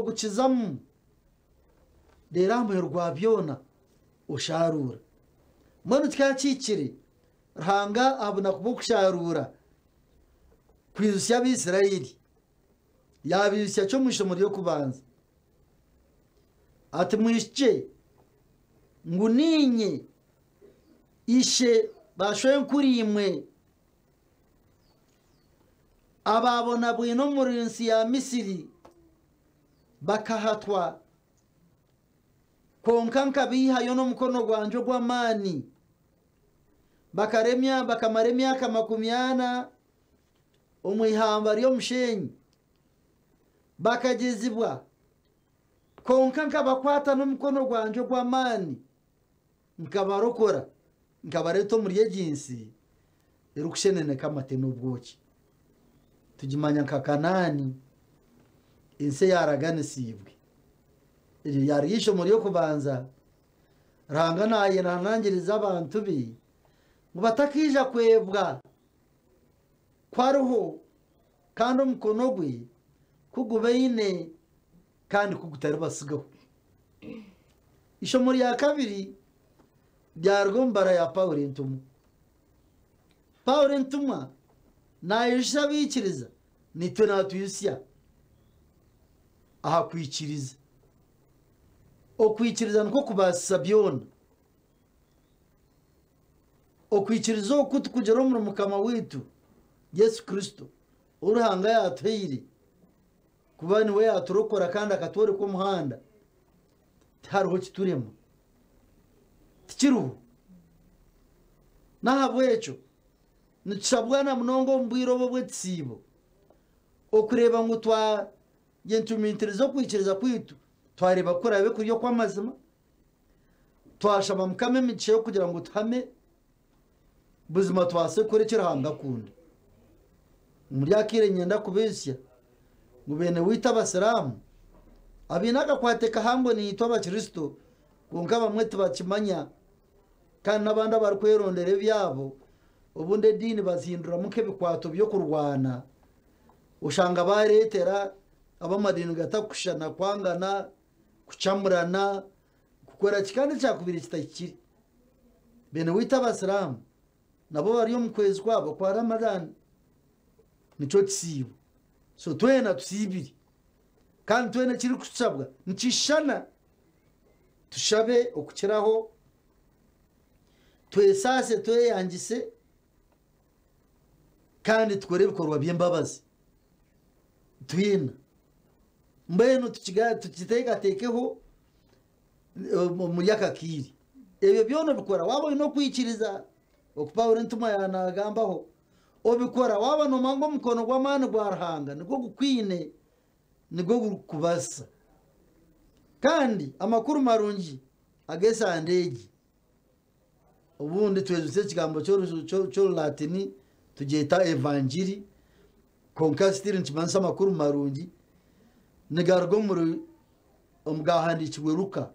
Ogukizamu, reero aha muheru gwa byona oshaaruura. Mbwenu kikaba kihikire Ruhanga aha bunaku bw'okushaaruura kwijutsya Abaisraeli. Yaabaijutsya ki omu ishomo ry'okubanza? Ati, Mwishukye ngu niinye ishe baashwenkuriimwe abaabonabwine omuri nsi ya Misiri bakahatwa, kwonka nkabaihayo n'omukono gwangye ogw'amaani. Bakaremya bakamara emyaka 40 omu ihamba ry'omusheenyi. Bakagyezibwa, kwonka nkabakwata n'omukono gwangye ogw'amaani, nkabarokora, nkabareeta omuri egi nsi erikusheneneka amate n'obwoki. Tugimanya nka Kanaani, ensi eyaaraganisiibwe. Eryo ryari eishomo ry'okubanza. Ruhanga naayehanangiriza abantu be ngu batakaija kwebwa ku ariho kandi omukono gwe ku gubaine kandi ku gutaribatsigaho. Eishomo rya kabiri ryaruga omu bara ya Paulo entumwa. Paulo entumwa naijutsya abaikiriza, naitwe naatwijutsya aha kwikiriza. Okwikiriza nikwo kubaasisa byona. Okwikiriza oku tukugira omuri Mukama waitu Yesu Kristo, ou Ruhanga yaatuhaire kuba niwe yaaturokora kandi akatworeka omuhanda, tihariho kiturema. Tikiriho. N'ahabw'ekyo nitushabwa na munonga omu bwire obu obw'ekisiibo okureeba ngu twayentumiitiriza okwikiriza kwaitu, twareeba ku kuraabe kuri okw'amazima, twashaba Mukama emigisha y'okugira ngu tuhame, buzima tubaase kukora eki Ruhanga akunda. Omuri akaire niinyenda kubaijusya ngu beene waitu abasiraamu abaine akakwate kahango naitwe abakristo kwonka abamwe tibakimanya kandi n'abandi abarikwerondera ebyabo obundi ediini bazihinduramu nk'ebikwato by'okurwana oshanga bareetera ab'amadiini gatakushushana kwangana, kucamurana, kukora ki kandi ekyakubaire kitahikire. Beene waitu abasiraamu nabo bari omu kwezi kwabo kwa Ramadhan nikyo kisiibo. So twena tusiibire kandi twena ekirikutushabwa nikishushana. Tushabe okukiraho, twesaase tweyangise kandi tukore ebikorwa by'embabazi twena. Mbwenu tukiteekateekeho omuri aka kaire. Ebyo byona obikora waaba oine okwikiriza oku Paulo entumwa yaanagambaho. Obikora waaba noomanya ngu omukono gw'amaani gwa Ruhanga nigwo gukwine, nigwo gurikukubaasisa. Kandi amakuru marungi ag'esande egi, obundi twejusya ekigambo ky'Orulatini tugyeta evangiri, kwonka still nikimanyisa amakuru marungi, nigaruga omuri omu gaahandiikirwe Luka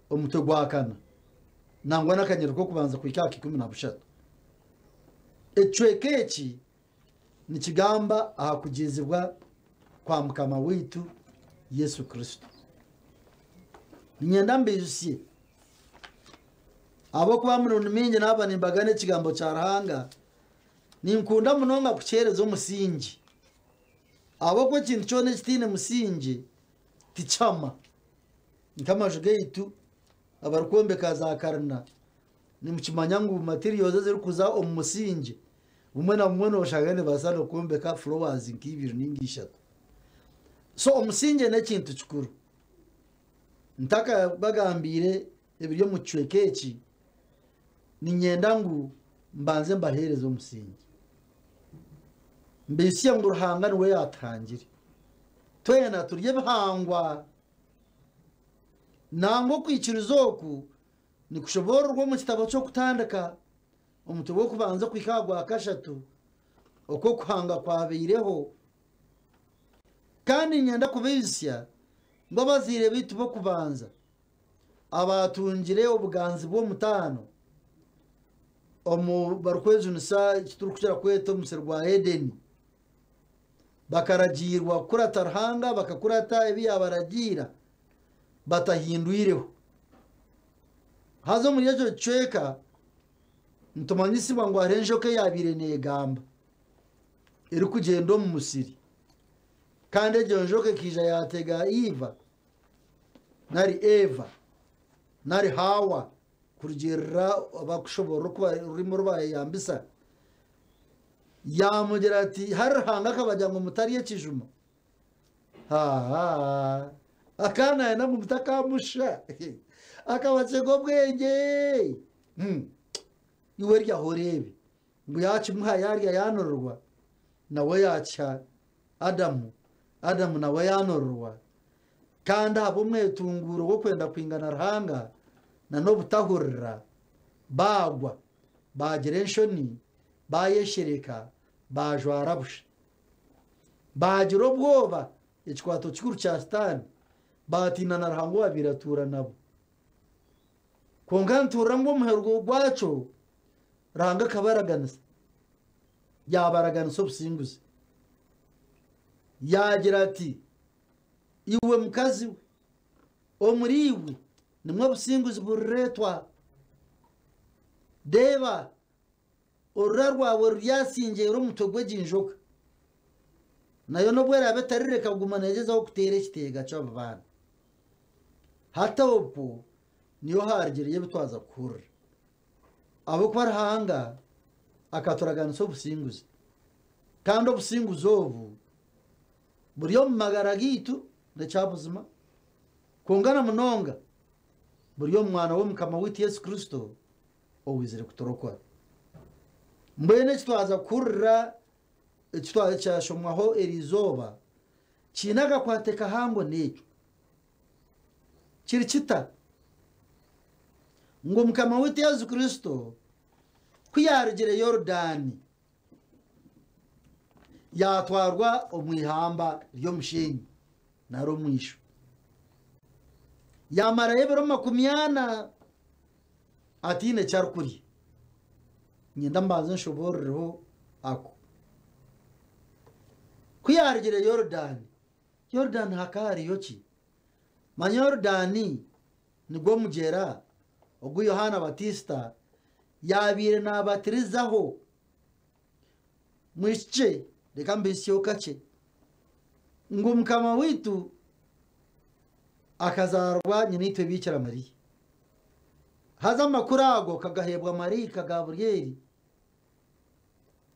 omutwe gwa kana nangwa n'akanyiriri k'okubanza kuhika aha k'ikumi na bushatu. Ekicweka eki nikigamba aha kugyezibwa kwa Mukama waitu Yesu Kristo. Niinyenda mbaijusye ahabw'okuba emirundi mingi naaba nimbagana ekigambo kya Ruhanga, ninkunda munonga kukiheereza omusingi. Ahabw'okuba ekintu kyona ekitaine musingi tikihama. Nk'amaju gaitu abarikwombeka za karina, nimukimanya ngu materials ezirikuza omu musingi, bumwe na bumwe nooshanga nibabaasa n'okwombeka floors nk'ibiri nainga ishatu. So omusingye n'ekintu kikuru. Ntakabagambiire ebiri omu kicweka eki, niinyenda ngu mbanze mbaheereze omusingye. Mbaitsye ngu Ruhanga niwe yaatuhangire. Twena turi ebihangwa. Nangwa okwikiriza oku nikushoboororwa omu kitabo ky'Okutandika, omutwe gw'okubanza okuhika aha gwa kashatu, oku okuhanga kwabaireho. Kandi niinyenda kubaijutsya ngu abazaire baitu b'okubanza abaatungire obuganzi bw'omutaano omu barikwejunisa eki turikukira kweta omusiri gwa Edeni. Bakaragiirwa kukurata Ruhanga, bakakurata ebi yaabaragiira batahindwireho. Haza omuri ekyo kicweka nitumanyisibwa ngu hariho enjoka eyaabaire neegamba erikugyenda omu musiri. Kandi egyo njoka ekaija yaatega Eva nari Eva nari Haawa kurugiirira abakushoboorora oku orurimi oru bareyambisa, yaamugira ati, Hari Ruhanga akabagira ngu mutarya ekijuma? Haa, akaba naayenda ngu mutakamusha. Akabakyega obwengye. Hmm. Iwe ryaho oreebe. Ngu yaakimuha yaarya yaanurirwa, nawe yaakiha Adamu, Adamu nawe yaanurirwa. Kandi ahabw'omwetunguuro gw'okwenda kwingana Ruhanga na n'obutahurira, baagwa, baagira enshoni, baayeshereka, baajwara busha. Baagira obwoba, ekikwato kikuru kya Sitaane, baatiina na Ruhanga owaabaire atuura nabo. Kwonka nituhurira ngu omuheru gwakyo, Ruhanga akabaraganisa, yaabaraganisa obusinguzi. Yaagira ati, Iwe mukazi we, omuri iwe nimwo obusinguzi burireetwa. Reeba, orura rwawe ruryasingyeera omutwe gw'egi njoka, nayo nobu eraabe etarireka kuguma neegyezaho kuteera ekiteega ky'abo baana. Hati okwo niyo haarugireyo ebi twaza kuhurira. Ahabw'okuba Ruhanga akaturaganisa obusinguzi, kandi obusinguzi obu buri omu magara gaitu, n'ekya buzima, kwonka na munonga buri omu Mwana w'Omukama waitu Yesu Kristo owaizire kuturokora. Mbwenu eki twaza kuhurira, eki kyashomwaho eri izooba, kiine akakwate kahango n'ekyo. Kiri kita? Ngu Mukama waitu Yesu Kristo ku yaarugire Yorudaani, yaatwarwa omu ihamba ry'omushenyi nari omu ishwa. Yaamarayo ebiro 40 ataine ki arikurya. Niinyenda mbanze nshoboororeho ako. Ku yaarugire Yorudaani, Yorudaani hakaba hariyo ki? Manya Yorudaani nigwo mugyera ogu Yohaana Batista yaabaire naabatirizaho. Mwishikye, reka mbihitsyeho kakye, ngu Mukama waitu akazaarwa nyinaitwe Biikira Mariya. Haza amakuru ago kagaheebwa maraika Gaburieli,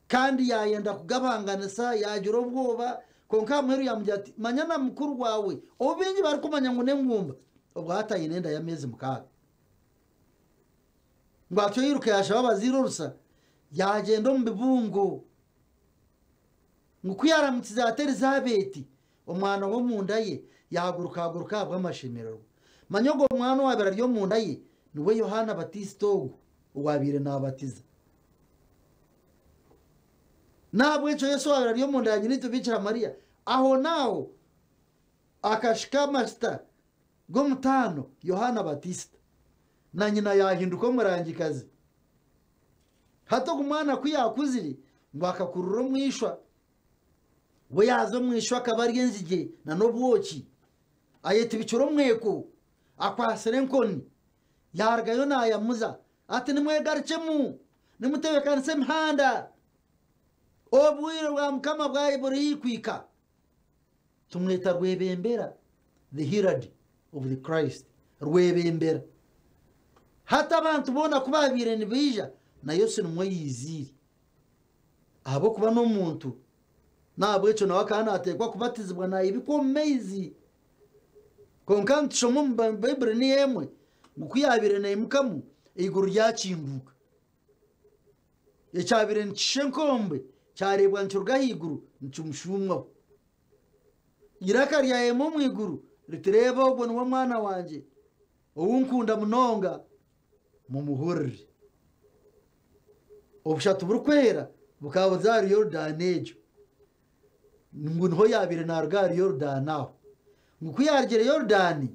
kandi yaayenda kugabanganisa, yaagira obwoba, kwonka aha muheru yaamugira ati, Manya na mukuru waawe, ou baingi barikumanya ngu n'engumba, obwo hati aine enda y'ameezi mukaaga. Ngu atyo yairuka yaashaba abazaire orusa, yaagyenda omu bibungo. Ngu ku yaaramukize ati Elizaabeeti, omwana w'omunda ye yaagurukaguruka ahabw'amashemererwa. Manya ogwo mwana owaabaire ari omunda ye niwe Yohaana Batiista ogwo owaabaire naabatiza. N'ahabw'ekyo Yesu owaabaire ari omunda ya nyinaitwe Biikira Mariya, ahonaaho akashika amasita g'omutaano Yohaana Batiista, na nyina yaahinduka omurangikazi. Hati ogu mwana ku yaakuzire, ngu akakurira omu ishwa. We yaaza omu ishwa akaba arya enzigye n'obwoki, ayetibikire omweko, akwatsire enkoni, yaarugayo naayamuza ati, Nimwegarukyemu, nimutebeekanise emihanda, obwire bwa Mukama buri haihi kuhika. Tumweta Rwebembera, the Herald of the Christ, Rwebembera. Hati abantu boona ku baabaire nibaija, na Yesu nimwo yaiziire. Ahabw'okuba n'omuntu, n'ahabw'ekyo nawe akaba naateekwa kubatizibwa naayibikwa omu maizi. Kwonka nitushoma omu Baiburi niyo emwe ngu ku yaabaire naimukamu, eiguru ryakinguuka. Ekyabaire nikishusha enkombe kyareebwa nikiruga ahaiguru nikimushuumaho. Eiraka ryayema omu iguru riti, Reeba ogwo niwe mwana wangye ou nkunda munonga, mumuhurire. Obushatu burikwera bukaba buri ahari Yorudaani egyo, ngu niho yaabaire naaruga ahari Yorudaani aho. Ngu ku yaarugire Yorudaani,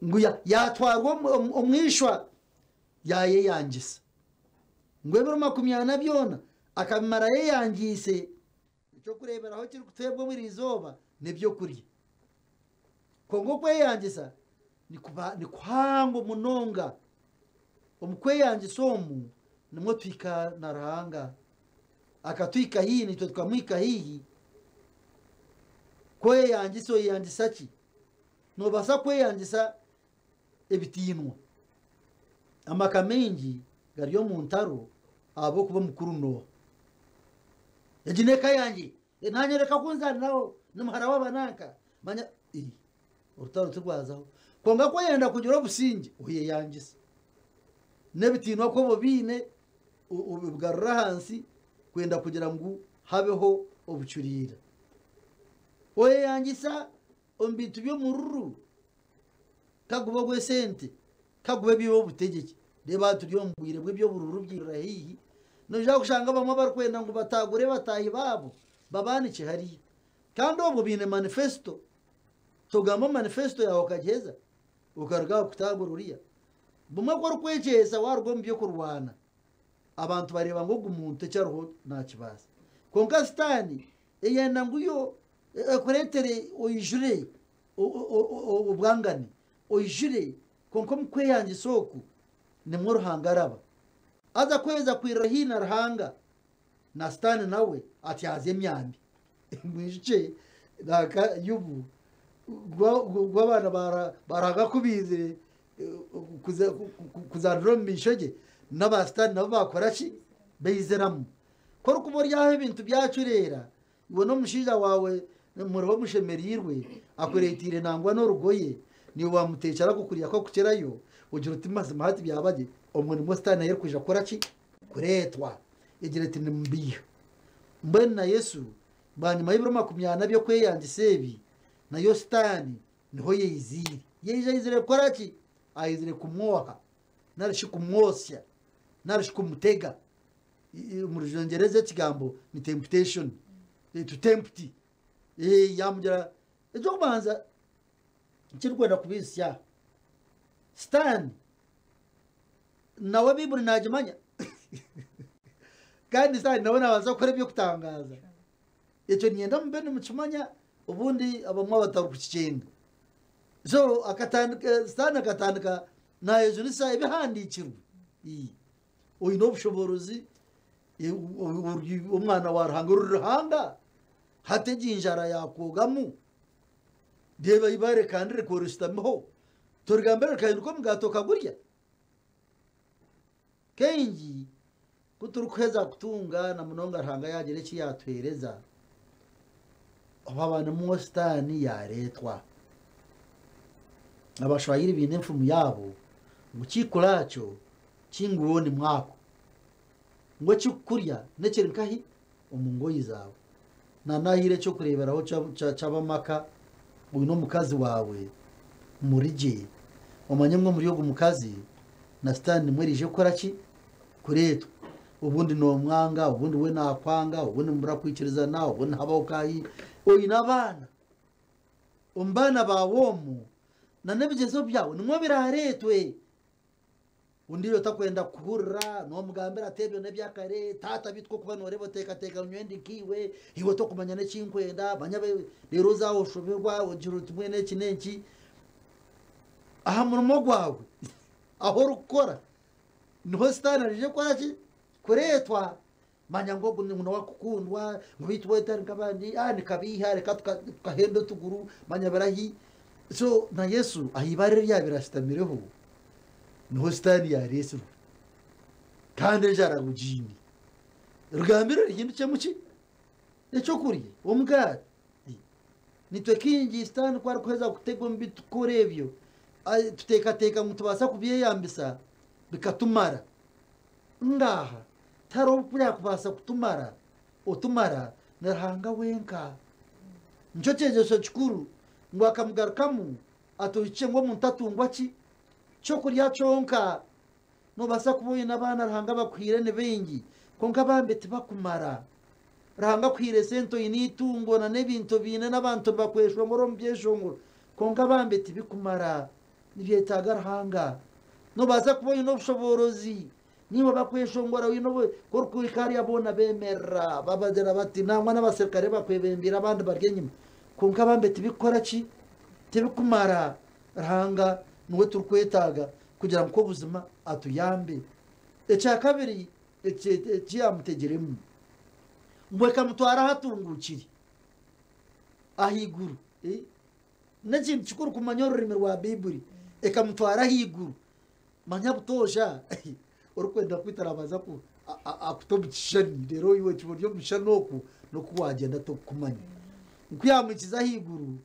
ngu yaatwarwa omu ishwa yaayeyangisa. Ngu ebiro 40 byona akabimara ayeyangiise. Eky'okureeberaho ekirikuteebwa buri izooba n'ebyokurya. Kwonka okweyangisa nikuba nikuhango munonga. Omu kweyangisa omu nimwo tuhika na Ruhanga. Akatuhika haihi naitwe tukamuhika haihi. Ku oyeyangisa oyeyangisa ki? Noobaasa kweyangisa ebitiinwa. Amaka maingi gari omu ntaro ahabw'okuba omukuru n'oha. Egi n'eka yangye, naanye reka kunzaaniraho, ni muhara w'aba nanka. Manya ii, orutaro tirwazaho. Kwonka ku oyenda kugira obusingye, oyeyangisa. N'ebitiinwa ku oba obiine, obigarura ahansi kwenda kugira ngu habeho obucuriira. Oyeyangisa omu bintu by'omururu, kaguba ogw'esente, kaguba eby'obutegyeki. Reeba aha turi omu bwire bw'eby'obururu byirira haihi, noija kushanga abamwe abarikwenda ngu bataagure bataahi baabo babaanikye hariya. Kandi obwo baine manifesito. Togamba manifesito yaawe okagiheza, okaruga aha kutaagura oriya. Bumwe ku orikwegyesa waaruga omu by'okurwana, abantu bareeba ngu ogu muntu eki ariho naakibaasa. Kwonka Sitaane eyenda ngu yo ekureetere oijure obwangane, oijure kwonka omu kweyangisa oku nimwo Ruhanga araba. Haza kweza kwirira haihi na Ruhanga, na Sitaane nawe atyaza emyambi. Mwijukye nanka Yobu gw'abaana ba Ruhanga ku baizire kuzaanira omu maisho ge, n'aba Sitaane nabo baakora ki? Baiziramu. Ku orikuba ori aho ebintu byacureera, Iwe n'omushaija waawe muriho mushemereirwe, akureeteire nangwa n'orugoye, naiwe waamuteekyera akokurya k'okukirayo, ogira oti mazima hati byaba gye, omwo nimwo Sitaane ahi arikwija kukora ki? Kureetwa. Egira eti nimubeiha. Mbwenu na Yesu, bwanyima y'ebiro 40 by'okweyangisa ebi, nayo Sitaane niho yaiziire. Yaija aizire kukora ki? Aizire kumwoha, nari shi kumwosya, nari shi kumutega. Omu Rujungyereza ekigambo ni temptation, to tempt. Yaamugira eky'okubanza ekirikwenda kubaitsya Sitaane nawe Baiburi naagimanya kandi Sitaane nawe naabaasa kukora eby'okutangaaza. Ekyo niinyenda mube nimukimanya obundi abamwe abatarikukikyenga. So akatandika Sitaane akatandika naayejunisa ebihandiikirwe. Oine obushoboorozi, ori omwana wa Ruhanga, ori Ruhanga, hati egi njara yaakwogamu, reeba eibaare kandi rikaba orishutamiho, torigambira rikahinduka omugaati okagurya? Kaingi ku turikuheza kutunga na munonga Ruhanga yaagira eki yaatuheereza, haba nimwo Sitaani yaareetwa. Abashwahili baine enfumu yaabo ngu kikulaakyo kinguoni mwako. Ngu ekirikukurya n'ekiri nkahi? Omu ngoyi zaawe. Nanahaire eky'okureeberaho ky'ab'amaka, oine omukazi waawe muri gye, omanye ngu omuri ogu mukazi na sitaane nimwo eraije kukora ki? Kureetwa. Obundi noomwanga, obundi we naakwanga, obundi murakwikirizana, obundi habaho kahi. Oine abaana, omu baana baawe omwo n'ebigyezo byawe nimwo biraareetwe. Ondiijo otakwenda kukuhurira noomugambira ati ebyo n'ebyakare, taata beitu ku orikuba nooreeba oteekateeka ngu nyowe ndi nkaiwe, iwe tokumanya n'eki nkwenda, manya reero oze aho oshoberwa ogira oti mbwenu eki n'enki. Aha murimo gwawe ahu orikukora niho sitaane araije kukora ki? Kureetwa. Manya ngu ogu n'owakukundwa, ngu beitu we tari nk'abandi, ah nikabiiha reka tukahenda otuguru, manya birahi. So na Yesu aha ibaare eri yaabaire ashutamireho niho sitaani yaareetsirwe kandi enjara ngugiine. Rugambire rihindukyemu ki? Eky'okurya, omugaati. Nitwe kaingi sitaani ku arikuheza kutegwa omu bi tukukora ebyo, tuteekateeka ngu nitubaasa kubyeyambisa bikatumara. Ngaaha, tihariho obu byakubaasa kutumara, otumara ni Ruhanga wenka. Nikyo kyegyeso kikuru ngu akamugarukamu ati ohikye ngu omuntu atungwa ki? Kyokurya kyonka. Nobaasa kuba oine abaana Ruhanga abakuhaire ni baingi, kwonka bambi tibakumara. Ruhanga akuhaire esente oine eitungo na n'ebintu obiine n'abantu nibakweshongora omu byeshongoro, kwonka bambi tibikumara. Nibyetaaga Ruhanga. Nobaasa kuba oine obushoboorozi. Niiwe bakweshongora oine obu ku orikuhika hariya boona beemerera babagira bati nangwa n'abaserukare bakwebembeire abandi bari enyima. Kwonka bambe tibikukora ki? Tibikumara. Ruhanga niwe turikwetaaga kugira ngu buzima atuyambe. Ekya kabiri eki yaamutegiremu ngu ekamutwara ahu atunguukire ahaiguru. N'ekintu kikuru kumanya orurimi rwa Baiburi. Ekamutwara ahaiguru. Manya butoosha orikwenda kwita arabanza akute omu kishushani reero iwe okiba ori omu kishushani okwo n'oku waagyenda tokukumanya. Ku yaamuhikize ahaiguru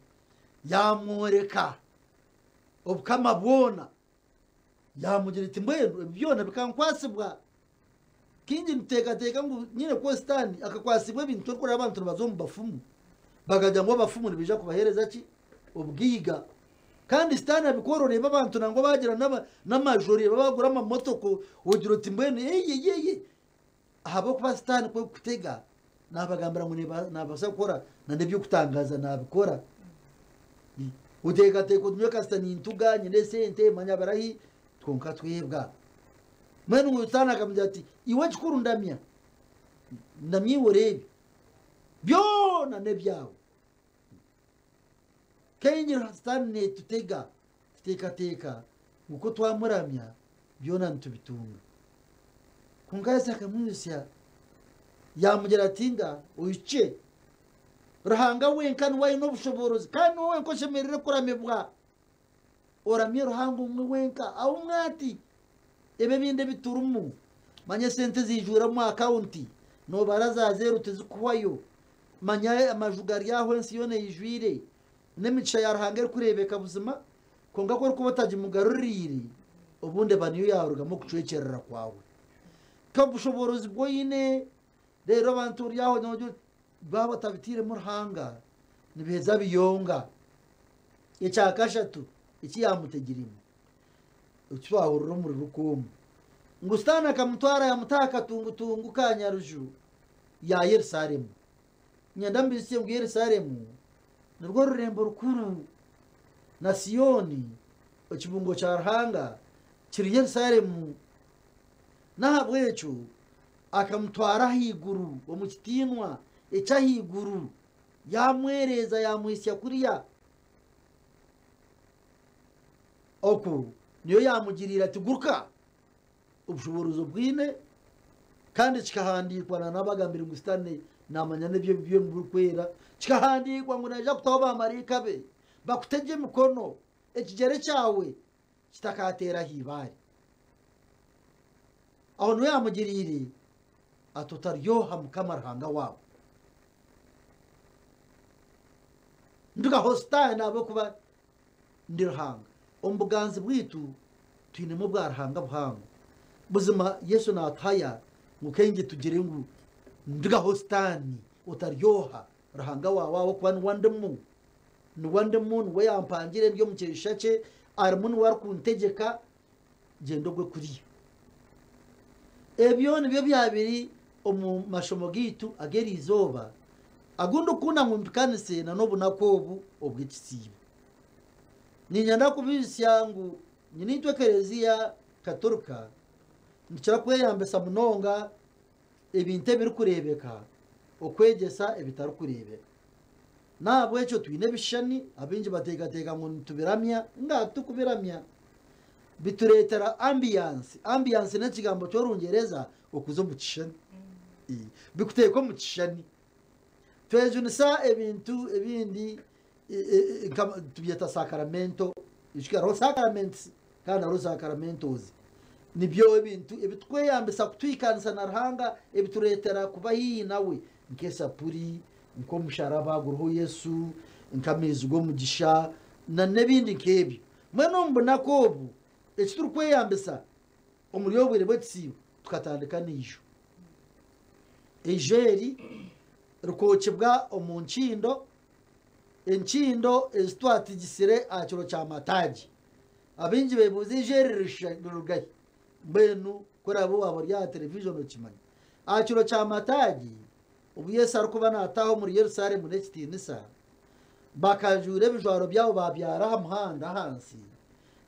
yaamworeka obukama bwona yaamugira ati mbwenu ebi byona bikankwatsibwa. Kaingi nituteekateeka ngu nyine ku Sitaane akakwatsibwa ebintu turikureeba abantu nibaza omu bafumu bakagira ngu abafumu nibaija kubaheereza ki? Obugaiga. Kandi Sitaane abikora oreeba abantu nangwa baagira n'amaju oreeba baagura amamotoka ogira oti mbwenu eyeyeye ahabw'okuba Sitaane ku arikukutega naabagambira ngu naabaasa kukora n'eby'okutangaaza naabikora. Oteekateeka oti nyowe kasita nintuga nyine esente manya barahi kwonka twebwa. Mbwenu ngu Sitaane akamugira ati iwe ekikuru ndamya, ndamya iwe oreebe byona n'ebyawe. Kaingi Sitaane neetutega tuteekateeka ngu ku twamuramya byona nitubitunga. Kwonka Yesu akamwijutsya yaamugira ati nga ohikye Ruhanga wenka niwe aine obushoboorozi kandi niwe wenka oshemereire kuramibwa. Oramye Ruhanga omwe wenka aumwe ati ebi ebindi ebi turimu manya esente ziijwire omu akawunti noobara za zeero tizikuhwayo manya amaju gari aho ensi yoona eijwire n'emigisha ya Ruhanga erikureebeka buzima kwonka ku orikuba otagimugaruriire obundi eba niyo yaarugamu okucwekyerera kwawe. Nk'obushoboorozi bu oine reero abantu ori aho noogira oti baaba batabitairemu Ruhanga nibiheza biyonga. Ekya kashatu eki yaamutegiremu eki twahurira omuri Luka omu ngu Sitaane akamutwara yaamuta aha katungutungu ka Nyaruju ya Yerusaalemu. Niinyenda mbijutsye ngu Yerusaalemu nirwo rurembo rukuru, na Siyooni, ekibungo kya Ruhanga, kiri Yerusaalemu. N'ahabw'ekyo akamutwara ahaiguru omu kitiinwa eky'ahaiguru, yaamwereeza yaamuhitsya kuriya. Okwo niyo yaamugiriire ati, Guruka! Obushoboorozi obwine, kandi kikahandiikwa na n'abagambire ngu Sitaane naamanya n'ebyo ebirikwera, kikahandiikwa ngu naija kutaho baamaraika be bakutegye emikono, ekigyere kyawe kitakaateera aha ibaare. Aho niwe yaamugiriire ati, Otaryoha Mukama Ruhanga waawe. Ndugaho Sitaane ahabw'okuba ndi Ruhanga. Omu buganzi bwaitu twinemu obwaruhanga buhango. Buzima Yesu naatuhaya ngu kaingi tugire ngu ndugaho Sitaani, otaryoha Ruhanga waawe ahabw'okuba niwe andimu. Niwe andimu, niwe yampangire ndi omu kyeshusha kye, arimu niwe arikuntegyeka, gyenda ogwe kuriya. Ebyo nibyo byabiri omu mashomo gaitu ag'eriizooba agu ndikukunda ngu mpikanise na n'obunaku obu obw'ekisiibo. Niinyenda kubijutsya ngu nyinaitwe Ekereziya Katorika nitukira kweyambisa munonga ebintu ebirikureebeka okwegyesa ebitarikureebeka. N'ahabw'ekyo twine ebishushani, abaingi bateekateeka ngu nitubiramya, nga titukubiramya. Bitureetera ambiyansi. Ambiyansi n'ekigambo ky'Orungyereza okuza omu kishushani. Bikuteeka omu kishushani. Twejunisa ebintu ebindi nka tubyeta sakaramento. Ijuka hariho sacraments kandi hariho sacramentals. Nibyo ebintu ebi tukweyambisa kutuhikaanisa na Ruhanga, ebitureetera kuba haihi nawe nk'esapuri, nk'omusharaba guriho Yesu, nk'amaizi g'omugisha n'ebindi nk'ebyo. Mbwenu omu bunaku obu, eki turikweyambisa omuri obu bwire bw'ekisiibo, tukatandika n'eijo. Eijo eri rikookibwa omu nkindo, enkindo ezi twatigisire aha kiro kya mataagi. Abaingi beebuuza eijo eri riruga hi? Mbwenu ku oraabe waaba ori aha televijoni okimanya. Aha kiro kya mataagi, obu Yesu arikuba naataaha omuri Yerusaalemu n'ekitiinisa, bakajuura ebijwaro byabo baabyara aha muhanda ahansi,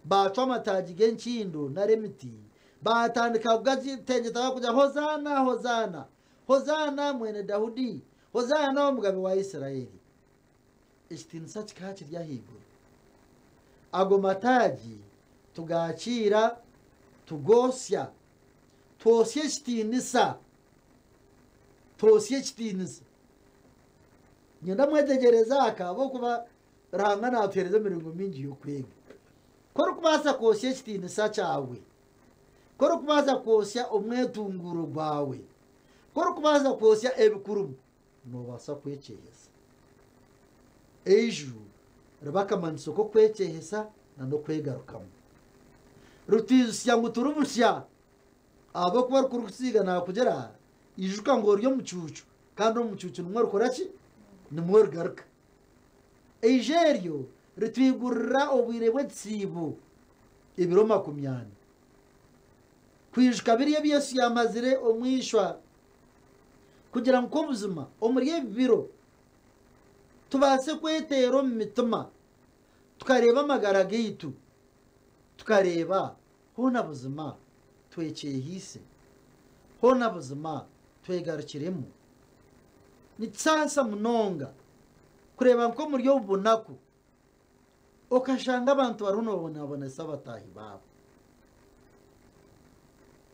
baacwa amataagi g'enkindo nari emiti, Baatandika kugagitengyeta barikugira, Hozaana, Hozaana! Hozaana mwene Daudi! Hozaana omugabe wa Isiraeli! Ekitiinisa kikaba kiri ahaiguru. Ago mataagi tugaakiira, tugoosya, twosya ekitiinisa, twosya ekitiinisa. Niinyenda mwetegyereze aka ahabw'okuba Ruhanga naatuheereza emiringo mingi y'okwega. Ku orikubaasa kwosya ekitiinisa kyawe, ku orikubaasa kwosya omwetunguuro gwawe, ku orikubaasa kwosya ebikurimu, noobaasa kwekyehesa. Eiju riba akamanyiso k'okwekyehesa n'okwegarukamu. Ritwijutsya ngu turi busya ahabw'okuba orikurusiiga naakugira, ijuka ngu ori omucuucu kandi omu mucuucu nimwo orikora ki? Nimwo origaruka. Eiju eryo ritwigurira obwire bw'ekisiibo ebiro makumyana. Kwijuka biri ebi Yesu yaamazire omu ishwa kugira ngu kwo buzima omuri ebi biro tubaase kweteera omu mitima tukareeba amagara gaitu tukareeba hoona buzima twekyehiise, hoona buzima twegarukiremu. Nikisaasa munonga kureeba nk'omuri obu bunaku okashanga abantu bariho nibabonabonesa bataahi baabo.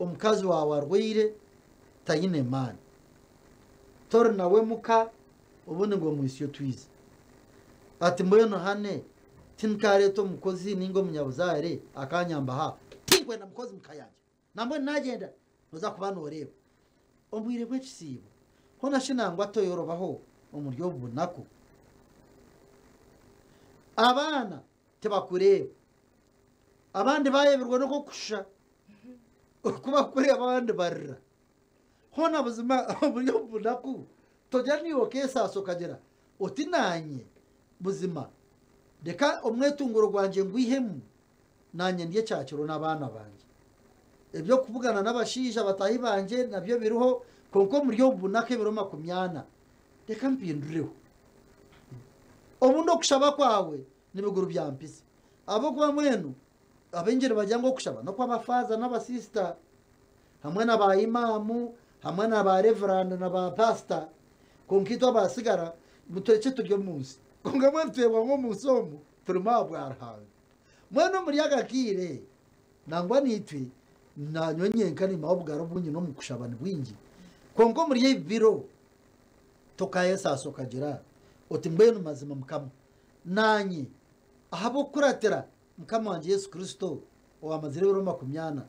Omukazi waawe arwaire taine maani, tori nawe muka obundi ngu omwitsye otwize. Ati mbwenu hane tinkareeta omukozi ninga omunyabuzaare akanyamba aha, tinkwenda mukozi muka yangye. Nambwenu nagyenda noza kuba noreeba. Obwire bw'ekisiibo hoona shi nangwa toyorobaho omuri obu bunaku? Abaana tibakureeba. Abandi bayebirwe n'okukushusha. Oku bakureeba abandi barira. Hoona buzima omuri obu bunaku togira naiwe okeesaasa okagira oti naanye buzima reka omwetunguuro gwangye ngwihemu naanye ndye kyakiro n'abaana bangye. Eby'okubugana n'abashaija bataahi bangye nabyo biriho, kwonka omuri obu bunaku ebiro makumyana, reka mpindureho. Obundi okushaba kwawe nibiguru bya mpisi. Ahabw'okuba mbwenu abaingi nibagira ngu okushaba n'okw'abafaaza n'abasiisita hamwe na ba imaamu hamwe na ba reveranda na ba paasita, kwonka itwe abaatsigara ngu turekye turi omu nsi. Kwonka mbwenu twebwa ngu omu nsi omu turimu ahabwa Ruhanga. Mbwenu omuri aka kaire, nangwa naitwe, naanyowe nyenka niimaho obugara obu nyine omu kushaba ni bwingi, kwonka omuri ebi biro tokayesaasa okagira oti mbwenu mazima Mukama, naanye ahabw'okukuratira Mukama wangye Yesu Kristo owaamazire ebiro makumyana,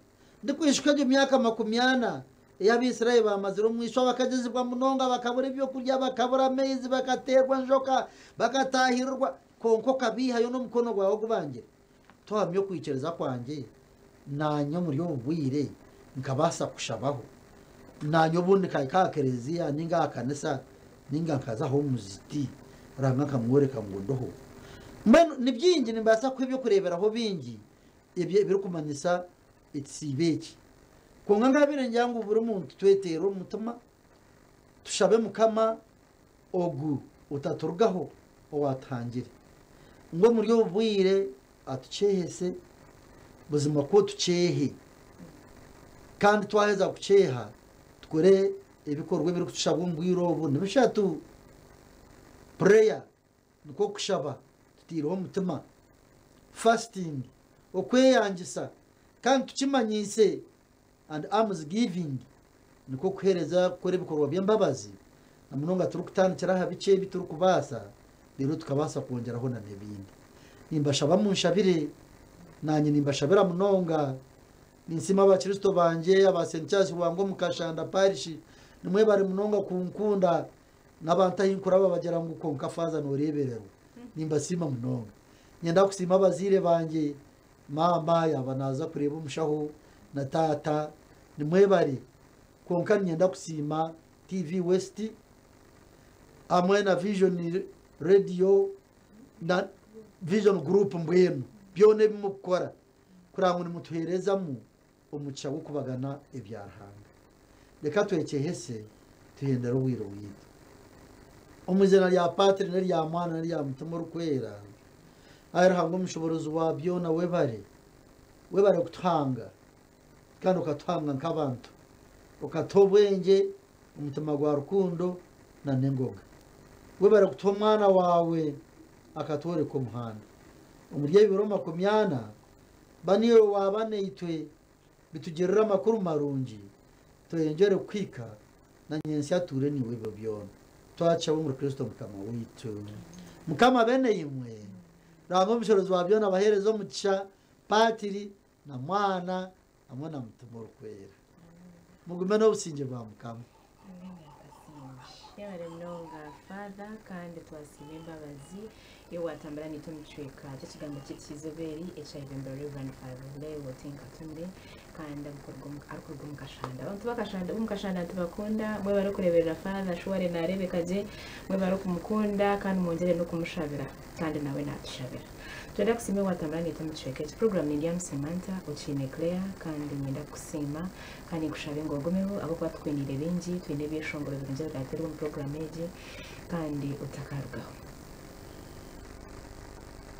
ndikwijuka egyo myaka makumyana ei Abaisraeli baamazire omu ishwa bakagyezibwa munonga, bakabura ebyokurya, bakabura amaizi, bakateerwa enjoka, bakataahirirwa, Kwonka okabaihayo n'omukono gwawe ogubangire, tohamya okwikiriza kwangye, naanye omuri obu bwire nkabaasa kukushabaho. Naanye obundi nkahika aha kereziya ninga aha kanisa ninga nkaza aha omuziti Ruhanga nkamworeka ngu ndiho. Mbwenu ni bingi nimbaasa kuha eby'okureeberaho bingi ebirikumanyisa ekisiibo eki. Kwonka nkabaire ningira ngu buri muntu tweteere omu mutima, tushabe Mukama Ogu otaturugaho owaatuhangire, ngu omuri obu bwire atukyehese, buzima kwo tukyehe. Kandi twaheza kukyeha, tukore ebikorwa ebirikutushabwa omu bwire obu, ni bishatu, Prayer, nikwo kushaba tutaireho omutima, fasting, okweyangisa kandi tukimanyiise, and alms giving nikwo kuheereza kukora ebikorwa by'embabazi na munonga turikutandikira aha bikye ebi turikubaasa reero tukabaasa kwongyeraho na n'ebindi. Nimbashaba munshabire, naanye nimbashabira munonga. Ninsiima abakristo bangye aba St Charles Lwanga omu Kashanda Parish, nimwebare munonga kunkunda n'abantu ahi nkuraba bagira ngu kwonka Faaza nooreebererwa. Nimbasiima munonga. Niinyenda kusiima abazaire bangye Maama yaaba naaza kureeba omushaho na taata, nimwebare. Kwonka niinyenda kusiima TV West hamwe na Vision Radio na Vision Group mbwenu byona ebi murikukora kureba ngu nimutuheerezamu omugisha gw'okubagana ebya Ruhanga. Reka twekyehese tuhendere obwire bwaitu. Omu iziina rya Patri n'erya Mwana n'erya Mutima Orikwera, Ai Ruhanga omushoborozi wa byona webare, webare kutuhanga. Kandi okatuhanga nk'abantu. Okatuha obwengye, omutima gwa rukundo na n'engoga. Webare kutuha omwana waawe akatworeka omuhanda. Omuri ebi biro makumyana, ba niiwe waaba naitwe bitugirire amakuru marungi, tweyongyere kuhika na nyentsya atuure naiwe ebiro byona. Twakishaba omuri Kristo Mukama waitu. Mukama abe naimwe. Ruhanga omushorozi wa byona abaheereze omugisha, Paatiri na Mwana hamwe na Mutima Orikwera. Mugume n'obusingye bwa Mukama. Yebare munonga Father kandi twasiima embabazi ei watambura naitwe omu kicweka ky'ekigambo kyaitu ky'eizooba eri ekyayebembirwe Rev. Father Leo Tinkatumire kandi arikuruga omu Kashanda. Abantu b'Akashanda b'omu Kashanda nitubakunda mwebare okureeberera Father shuware naareebeka gye mwebare okumukunda kandi mwongyere n'okumushabira kandi nawe naatushabira. Twenda kusiima owatambura naitwe omu kicweka eki. Puroguraamu ni Ndyamu Samantha, Okiine Claire, kandi niinyenda kukusiima kandi nkushabe ngu ogumeho ahabw'okuba tukwiniire bingi, twine ebyeshongoro birungi ebiraateerwe omu puroguraamu egi kandi otakarugaho.